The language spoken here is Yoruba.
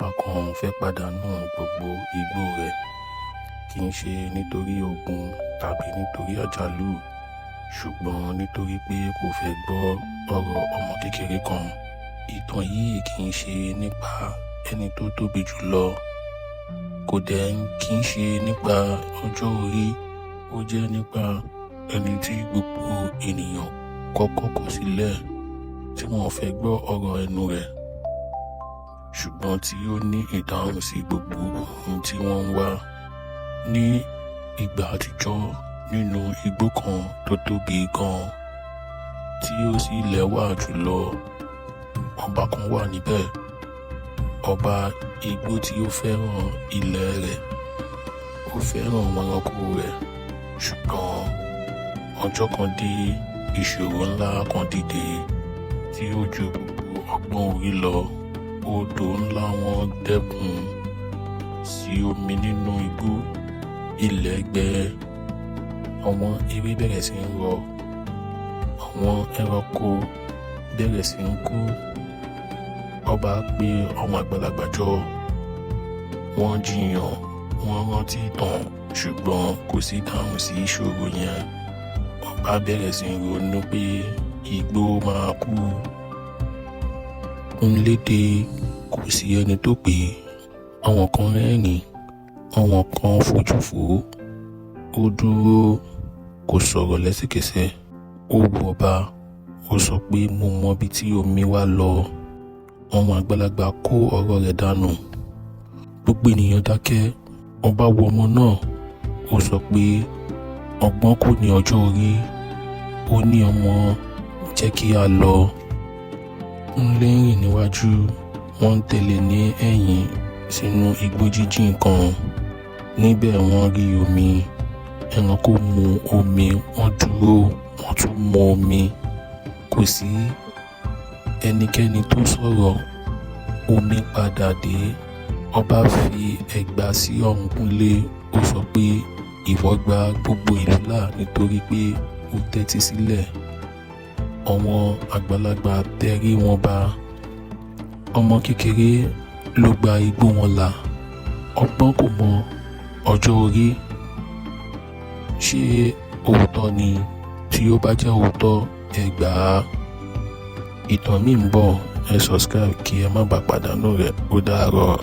Ọba kan fẹ́ pàdánù gbogbo igbó rẹ̀, kì í ṣe nítorí ogun tàbí nítorí àjálù, ṣùgbọ́n nítorí pé kò fẹ́ gbọ́ ọ̀rọ̀ ọmọ kékeré kan. Ìtàn yìí kì í ṣe nípa ẹni tó tóbi jù lọ, kò dẹ̀ kì í ṣe nípa ọjọ́ orí. Ó jẹ́ nípa ẹni tí gbogbo ènìyàn kọ́kọ́ kọ̀ sílẹ̀, tí wọ́n fẹ́ gbọ́ ọ̀rọ̀ ẹnu rẹ̀, ṣùgbọ́n tí ó ní ìdáhùn sí gbogbo ohun tí wọ́n ń wá. Ní ìgbà àtijọ́, nínú igbó kan tó tóbi gan-an tí ó sì lẹ́wà jùlọ, ọba kan wà níbẹ̀. Ọba igbó tí ó fẹ́ràn ilẹ̀ rẹ̀, ó fẹ́ràn àwọn ẹranko rẹ̀. Ṣùgbọ́n ọjọ́ kan dé, ìṣòro ńlá kan dìde tí ó ju gbogbo ọgbọ́n orí lọ. Odò ńlá wọn dẹ́kun sí omi nínú igbó. Ilẹ̀ gbẹ, àwọn ewé bẹ̀rẹ̀ sí ń rọ, àwọn ẹranko bẹ̀rẹ̀ sí ń kú. Ọba pè àwọn àgbàlagbà jọ. Wọ́n jiyàn, wọ́n rántí ìtàn, ṣùgbọ́n kò sí ìdáhùn sí ìṣòro yẹn. Ọba bẹ̀rẹ̀ sí ń ronú pé igbó máa kú. Kúnlé dé, kò sí ẹni tó pè é. Àwọn kan rẹ́rìn-ín, àwọn kan fojú fò ó. Ó dúró, kò sọ̀rọ̀ lẹ́sẹ̀kẹsẹ̀. Ó wo ọba, ó sọ pé, "Mo mọ ibi tí omi wá lọ." Àwọn àgbàlagbà kó ọ̀rọ̀ rẹ̀ dànù. Gbogbo ènìyàn dákẹ́. Ọba wo ọmọ náà, ó sọ pé, "Ọgbọ́n kò ní ọjọ́ orí." Ó ní, "Ọmọ, jẹ́ kí a lọ." Kúnlé rìn níwájú, wọ́n ń tẹ̀lé ní ẹ̀yìn sínú igbó jíjìn kan. Níbẹ̀ wọ́n rí omi. Ẹranko mu omi, wọ́n dúró, wọ́n tún mu omi. Kò sí ẹnikẹ́ni tó sọ̀rọ̀. Omi padà dé. Ọba fi ẹgba sí ọrùn Kúnlé. Ó sọ pé, "Ìwọ gba gbogbo ìlú là nítorí pé o tẹ́tí sílẹ̀." Àwọn àgbàlagbà tẹrí wọn ba. Ọmọ kékeré ló gba igbó wọn là. Ọgbọ́n kò mọ ọjọ́ orí. Ṣé òótọ́ ni? Tí ó bá jẹ́ òótọ́, ẹ gbà á. Ìtàn míì ń bọ̀. Ẹ subscribe kí ẹ má bàa pàdánù rẹ̀. Ó dàárọ̀.